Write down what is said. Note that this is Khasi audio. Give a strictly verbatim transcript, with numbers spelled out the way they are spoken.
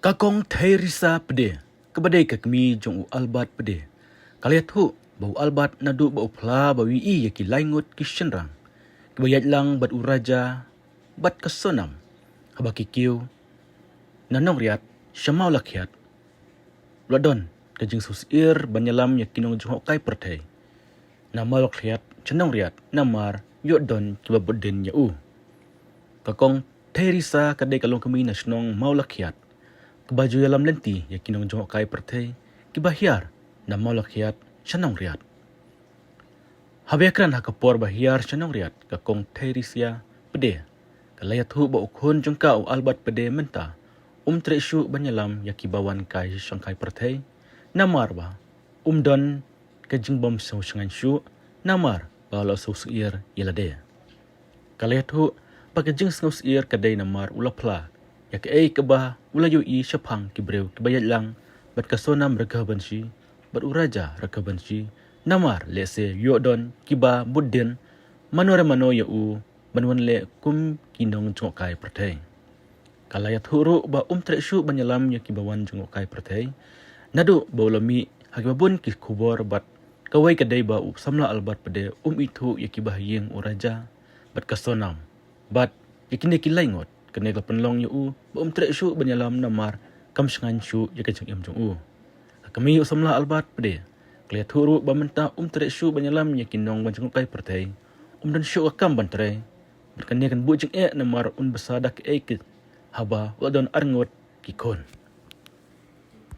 Ka Kong Theresa Pde, kaba dei ka kmie jong u Albert Pde, ka la ïathuh ba u Albert naduh ba u phla ba u ïohi ïa ki lai ngut ki shynrang kiba ïaid lang bad u Raja bad ka Sonam, haba ki kiew na Nongriat sha Mawlakhiat, u la don ka jingsngewsyier ban ïalam ïa ki nongjngohkai pyrthei na Mawlakhiat sha Nongriat namar ïoh don kiba bud dien ïa u. Ka Kong Theresa ka dei ka longkmie na shnong Mawlakhiat, kaba ju ïalam lynti ïa ki nongjngohkai pyrthei kiba hiar na Mawlakhiat sha Nongriat. Haba ïakren ha ka por ba hiar sha Nongriat, ka Kong Theresa Pde ka la ïathuh ba u khun jong ka, u Albert Pde, mynta um treh shuh ban ïalam ïa kiba wan kai shong kai pyrthei namar ba um don ka jingbym sngewshngaiñ shuh namar ba u la sngewsyier ïa lade. Ka la ïathuh ba ka jingsngewsyier ka dei namar u la phla ïa kaei kaba u la ïohi shaphang ki briew kiba ïaid lang bad ka Sonam Raghavanshi bad u Raja Raghavanshi, namar lehse ïoh don kiba bud dien mano re mano ïa u ban wan leh kum ki nongjngohkai pyrthei. Ka la ïathuh ruh ba um treh shuh ban ïalam ïa kiba wan jngohkai pyrthei naduh ba u la mih ha kiba bun ki khubor bad kawei ka dei ba u samla Albert Pde um ithuh ïa kiba ha ïing u Raja bad ka Sonam bad ïa kine ki lai ngut. Kane ka pynlong ïa u ba um treh shuh ban ïalam namar kam shngaiñ shuh ïa ka jingim jong u. Ka kmie u samla Albert Pde ka la ïathuh ruh ba mynta um treh shuh ban ïalam ïa ki nong ban jngohkai pyrthei, um don shuh ka kam ban trei bad kane kan buh jingeh namar un bsa da kaei ka haba u la don arngut ki khun.